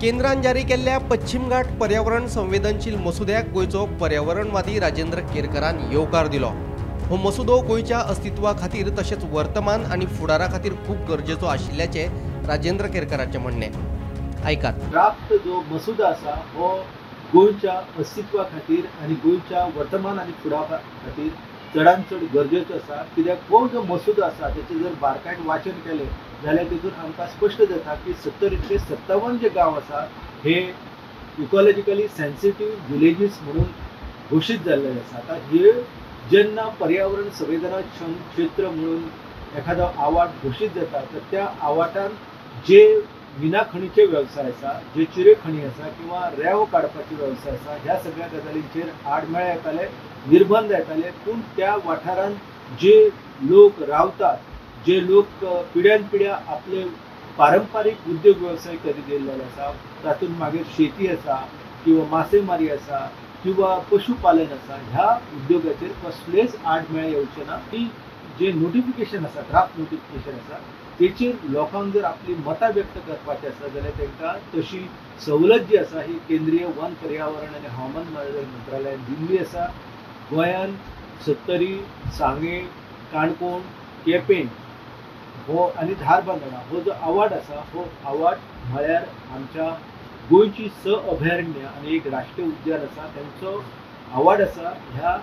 केंद्रान जारी केल्ल्या पश्चिम घाट पर्यावरण संवेदनशील मसुद्याक गोंयचो पर्यावरणवादी राजेंद्र केरकरान येवकार दिलो। हो मसुदो गोंयच्या अस्तित्वा खातीर तशेंच वर्तमान आनी फुडारा खातीर खूब गरजेचो आशिल्ल्याचें राजेंद्र केरकराचें म्हणणें। आयकात। ड्राफ्ट जो मसुदो आसा हो गोंयच्या अस्तित्वा खातीर आनी गोंयच्या वर्तमान आनी फुडारा खातीर चडान चड गरजेचो आसा। कित्याक हो जो मसुदो आसा तेचें जर बारकायेन वाचन केलें जाल्यार तितून आमकां स्पश्ट जाता की 70 ते 57 जे गांव आसा हे इकॉलॉजिकली सेन्सिटीव विलेजीस म्हणून घोशीत जाल्ले आसा। आतां हे जेन्ना पर्यावरण संवेदनाक्षम क्षेत्र म्हणून एखादो आवाट घोशीत जाता तर त्या आवाटान जे मिना खणीचे वेवसाय आसा, जे चिरे खणी आसा किंवा रेंव काडपाचे वेवसाय आसा, ह्या सगळ्या गजालींचेर आडमेळे येताले, निर्बंध येताले। पूण त्या वाठारान जे लोक रावतात, जे लोक पिढ्यान पिढ्या आपले पारंपारीक उद्योग वेवसाय करीत येयल्ले आसा, तातूंत मागीर शेती आसा किंवा मासेमारी आसा किंवा पशुपालन आसा, ह्या उद्योगाचेर कसलेच आडमेळे येवचे ना। की जे नोटिफिकेशन आसा, ड्राफ्ट नोटिफिकेशन आसा, तेचेर लोकांक जर आपली मतां व्यक्त करपाची आसा जाल्यार तांकां तशी सवलत जी आसा ही केंद्रीय वन पर्यावरण आनी हवामान बदल मंत्रालयान दिल्ली आसा। गोंयान सत्तरी, सांगें, काणकोण, केपें हो आनी धारबांदोडा हो जो आवाट आसा हो आवाट म्हळ्यार आमच्या गोंयची 6 अभयारण्य आनी एक राष्ट्रीय उद्यान आसा तेंचो आवाट आसा। ह्या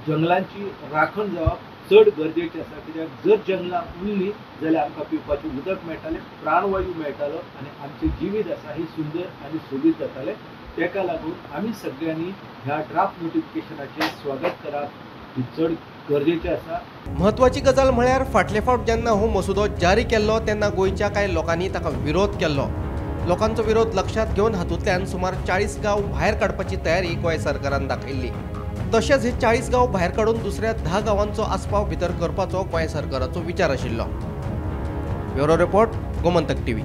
जंगलांची राखण जावप चड गरजेचें आसा, कित्याक जर जंगलां उरलीं जाल्यार आमकां पिवपाचें उदक मेळटालें, प्राणवायू मेळटालो आनी आमचें जिवीत आसा हें सुंदर आनी सोबीत जातालें। ताका लागून आमी सगळ्यांनी ह्या ड्राफ्ट नोटिफिकेशनाचें स्वागत करप ही चड गरजेचें आसा। म्हत्वाची गजाल म्हळ्यार फाटले फावट जेन्ना हो मसुदो जारी केल्लो तेन्ना गोंयच्या कांय लोकांनी ताका विरोध केल्लो। लोकांचो विरोध लक्षांत घेवन हातूंतल्यान सुमार 40 गांव भायर काडपाची तयारी गोंय सरकारान दाखयल्ली। तशेंच हे 40 गांव भायर काडून दुसऱ्या 10 गांवांचो आस्पाव भितर करपाचो गोंय सरकाराचो विचार आशिल्लो। Bureau report, Gomantak TV.